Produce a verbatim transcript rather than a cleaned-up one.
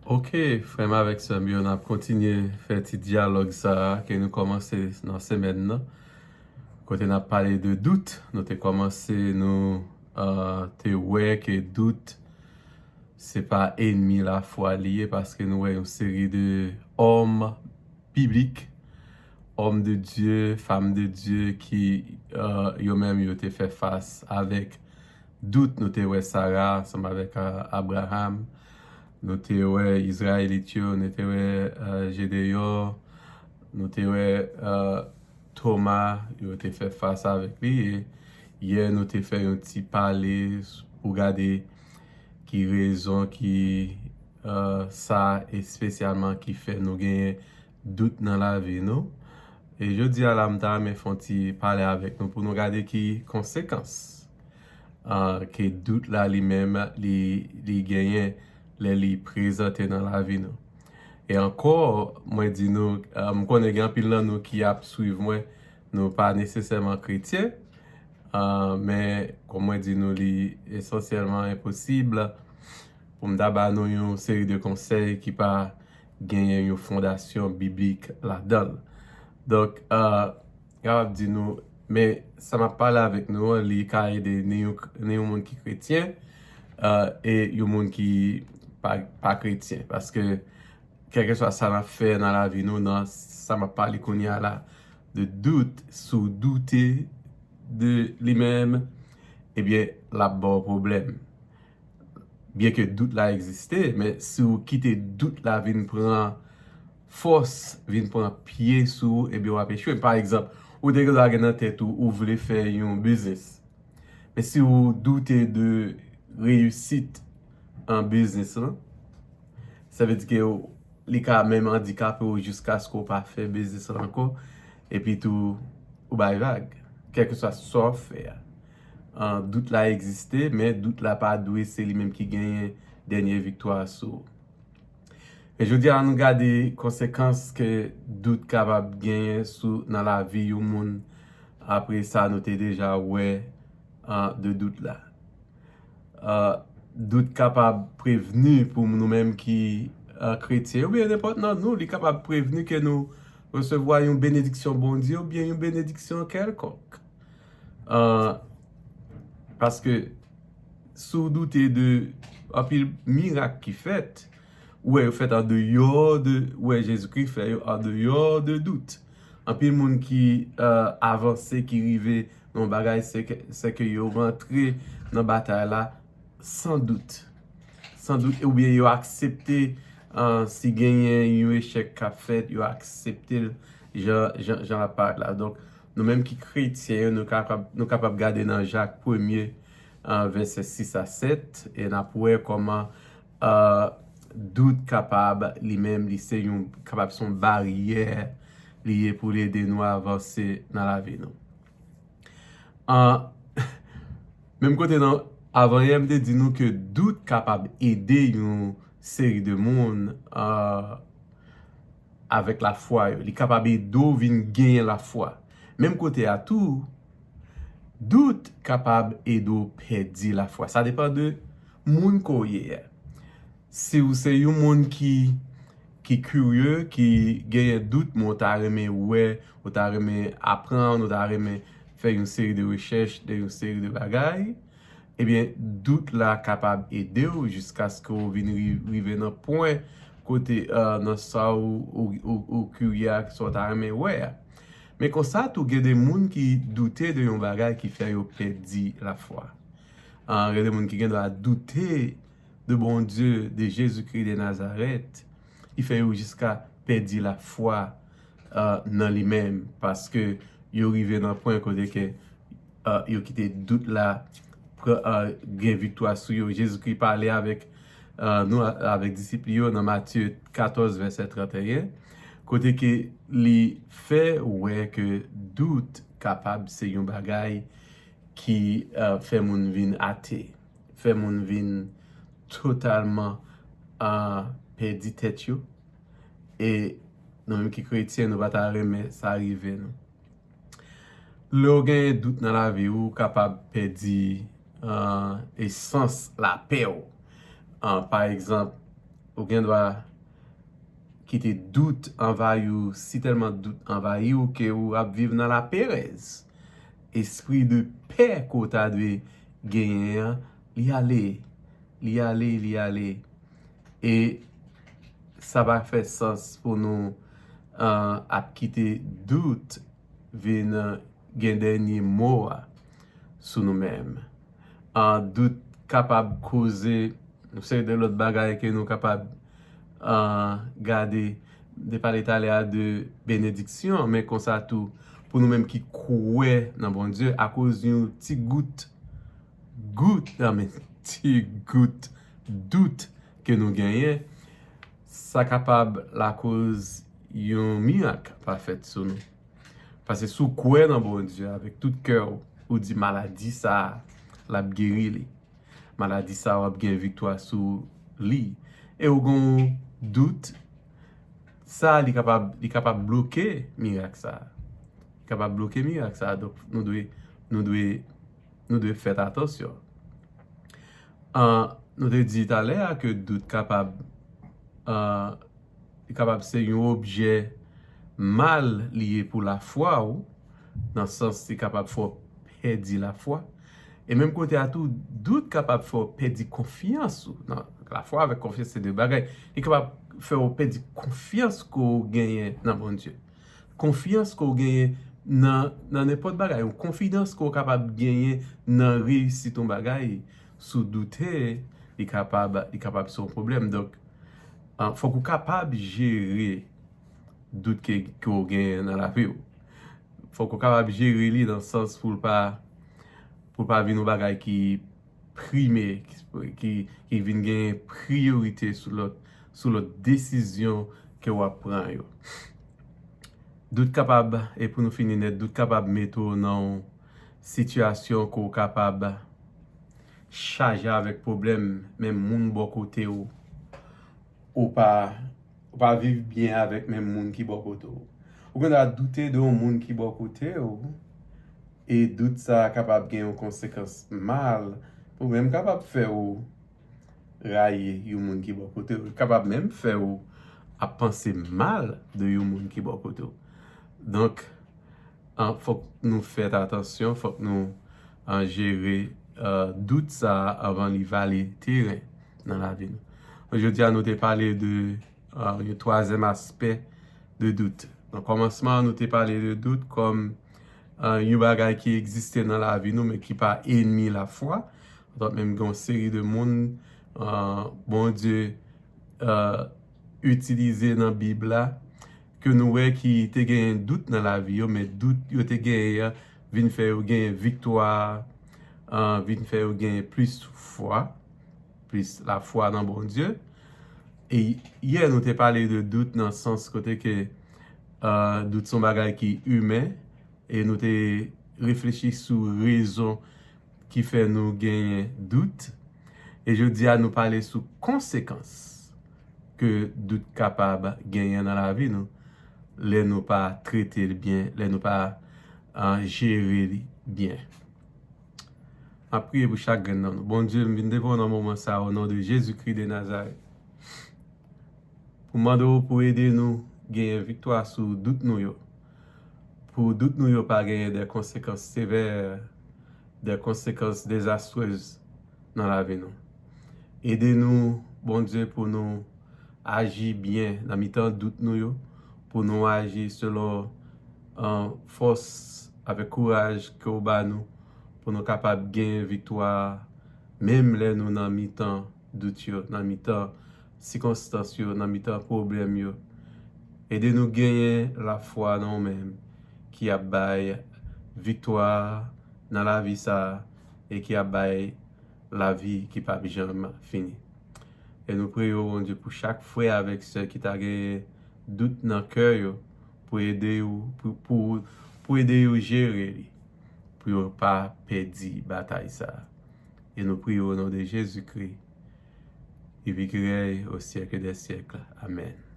Ok, frè m avèk sè m yo, n ap kontinye fè ti dyalòg sa a ke nou kòmanse nan semèn nan. Kote n ap pale de dout, nou te kòmanse, nou uh, te wè ke dout se pa enmi lafwa li ye, paske nou wè yon seri de òm biblik, òm de Dye, fanm de Dye ki uh, yo menm yo te fè fas avèk dout. Nou te wè Sara ansanm avèk uh, Abraham, nou te wè Izrayelit yo, nou te wè uh, Jedeyon, nou te wè uh, Toma, yo te fè fas avèk li. E yè nou te fè yon ti pale pou gade ki rezon ki uh, sa espesyalman ki fè nou genyen dout nan lavi nou. E jodi a la, m ta renmen fè yon ti pale avèk nou pou nou gade ki konsekans uh, ke dout la li menm li, li genyen lè li prezante nan lavi nou. E ankò, mwen di nou, uh, m konnen gen anpil nan nou ki ap swiv mwen, nou pa nesesèman kretyen, uh, men kòm mwen di nou, li esansyèlman enposib pou m ta ba nou yon seri de konsèy ki pa genyen yon fondasyon biblik ladan l. Donk, uh, kapab di nou, men sa m ap pale avèk nou an, li ka ede ni yon, ni yon moun ki kretyen uh, e yon moun ki pa, pa kretyen. Paske, kèlkeswa sa n ap fè nan lavi nou, nan sa m ap pale kounye a la, de dout, si w doute de li menm, ebyen, l ap ba w pwoblèm. Byenke dout la egziste, men si w kite dout la vin pran fòs, vin pran pye sou ou, ebyen, w ap echwe. Pa egzanp, ou te gen dwa gen nan tèt ou, ou vle fè yon biznis. Men si w doute de reyisit an biznis lan, sa vle di ke w, li ka menm andikape w jiskaske w pa fè biznis lan ankò, epi tou ou bay vag, kèlkeswa sa w fè a. An, dout la egziste, men dout la pa dwe se li menm ki genyen dènye viktwa sou ou. E jodi a, nou gade konsekans ke dout kapab genyen sou, nan lavi yon moun. Apre sa, nou te deja wè an, de dout la. An, dout kapab prevni pou nou menm ki an, kretyen, oubyen nenpòt nan nou, li kapab prevni ke nou resevwa yon benediksyon Bondye oubyen yon benediksyon kèlkonk. An, paske si w doute de anpil mirak ki fèt, ou wè yo fèt andeyò de, ou wè Jezikri fè yo andeyò de dout. Anpil moun ki uh, avanse, ki rive nan yon bagay, se ke, se ke yo rantre nan batay la san dout. San dout, oubyen yo aksepte uh, si genyen yon echèk k ap fèt, yo aksepte l jan, jan, jan l ap parèt la. Donk, nou menm ki kretyen yo, nou kapab, nou kapab gade nan Jak premye uh, vèsè sis a sèt, e n ap wè kòman uh, dout kapab, li menm, li se yon, kapab se yon baryè li ye pou l ede nou avanse nan lavi nou. An, menm kote nan, avan yè, m te di nou ke dout kapab ede yon seri de moun uh, avèk lafwa yo. Li kapab ede w vin genyen lafwa. Menm kote a tou, dout kapab ede w pèdi lafwa. Sa depann de moun ke w ye a. Si w se yon moun ki, ki kirye, ki genyen dout, men w ta renmen wè, w ta renmen aprann, w ta renmen fè yon seri de rechèch de yon seri de bagay, ebyen, dout la kapab ede w jiskaske w vin ri- rive nan pwen kote, uh, nan sa ou, ou, ou, ou kirye a, sa w ta renmen wè a. Men konsa tou, gen de moun ki doute de yon bagay ki fè yo pèdi lafwa. Uh, gen de moun ki gen dwa doute de Bondye, de Jezikri de Nazarèt, ki fè yo jiska pèdi lafwa uh, nan li menm, paske yo rive nan pwen kote ke uh, yo kite dout la pran, uh, gen viktwa sou yo. Jezikri pale avèk uh, nou, avèk disip li yo nan Matye katòz, vèsè trannteyen, kote ke li fè wè ke dout kapab se yon bagay ki uh, fè moun vin ate, fè moun vin totalman uh, pèdi tèt yo. E nou menm ki kretyen, nou pa ta renmen sa rive nou. Lè w genyen dout nan lavi w, ou kapab pèdi uh, esans lapè w. Uh, pa egzanp, Ou gen dwa kite dout anvayi w, si tèlman dout anvayi w ke w ap viv nan laperèz. Espri de pè ke w ta dwe genyen an, li ale, li ale, li ale. E sa pa fè sans pou nou uh, ap kite dout vin gen dènye mo a sou nou menm. Uh, dout kapab koze yon seri de lòt bagay ke nou kapab uh, gade, de pale talè a de benediksyon, men konsa tou pou nou menm ki kwè nan Bondye, akoz yon ti gout, gout, nan men ti gout dout ke nou genyen, sa kapab lakoz yon mirak pa fèt sou nou. Paske si w kwè nan Bondye avèk tout kè w, ou di maladi sa a, l ap geri li. Maladi sa a, w ap gen viktwa sou li. E w gen yon dout, sa a, li kapab, li kapab bloke mirak sa a. Li kapab bloke mirak sa a. Donk, nou dwe, nou dwe, nou dwe fè atansyon. Uh, nou te di talè a ke dout kapab uh, li kapab se yon objè mal li ye pou lafwa ou, nan sans li kapab fè w pèdi lafwa. E menm kote a tou, dout kapab fè w pèdi konfyans ou. Nan lafwa avèk konfyans se de bagay. Li kapab fè w pèdi konfyans ke w genyen nan Bondye. Konfyans ke w genyen nan nan nenpòt bagay, yon konfidans ke w kapab genyen nan reyisit yon bagay. Si w doute, li kapab li kapab se yon pwoblèm. Donk, uh, fòk ou kapab jere dout ke, ke w genyen nan lavi w. Fòk ou kapab jere li nan sans pou l pa pou l pa vin yon bagay ki prime, ki, ki, ki vin gen priyorite sou lòt sou lòt desizyon ke w ap pran yo. Dout kapab, e pou nou fini nèt, dout kapab mete w nan yon sitiyasyon ke w kapab chaje avèk pwoblèm, men moun bò kote w, ou pa ou pa viv byen avèk menm moun ki bò kote w. Ou gen dwa doute de yon moun ki bò kote w, e dout sa a kapab gen yon konsekans mal, ou menm kapab fè w rayi yon moun ki bò kote w, kapab menm fè w ap panse mal de yon moun ki bò kote w. Donk, an, fòk nou fè atansyon, fòk nou an, jere uh, dout sa a anvan li vale teren nan lavi nou. Jodi a, nou te pale de uh, yon twazyèm aspè de dout. Nan kòmansman, nou te pale de dout kòm uh, yon bagay ki egziste nan lavi nou, men ki pa enmi lafwa. Antwòt menm gen yon seri de moun uh, Bondye uh, itilize nan Bib la, ke nou wè ki te genyen dout nan lavi yo, men dout yo te genyen an vin fè yo genyen viktwa, uh, vin fè yo genyen plis fwa, plis lafwa nan Bondye. E yè nou te pale de dout nan sans kote ke uh, dout se yon bagay ki imen, e nou te reflechi sou rezon ki fè nou genyen dout. E jodi a, nou pale sou konsekans ke dout kapab genyen nan lavi nou lè nou pa trete l byen, lè nou pa uh, jere li byen. M ap priye pou chak grenn nan nou. Bondye, m vin devan w nan moman sa a, o non de Jezikri de Nazarèt. Pou mande w pou ede nou genyen viktwa sou dout nou yo. Pou dout nou yo pa genyen de konsekans sevè, de konsekans dezastrez nan lavi nou. Ede nou, Bondye, pou nou aji byen nan mitan dout nou yo, pou nou aji selon uh, fòs avèk kouraj ke w ba nou, pou nou kapab genyen viktwa, menm lè nou nan mitan dout yo, nan mitan sikonstans yo, nan mitan pwoblèm yo. Ede nou genyen lafwa nan w menm ki ap bay viktwa nan lavi sa a e ki ap bay lavi ki p ap janm fini. E nou priye w, Bondye, pou chak frè avèk sè ki ta genyen dout nan kè yo, pou ede yo, pou, pou, pou ede yo jere li, pou yo pa pèdi batay sa a. E nou priye w o non de Jezikri, vivi ki rèy o syèk dè syèk. Amèn.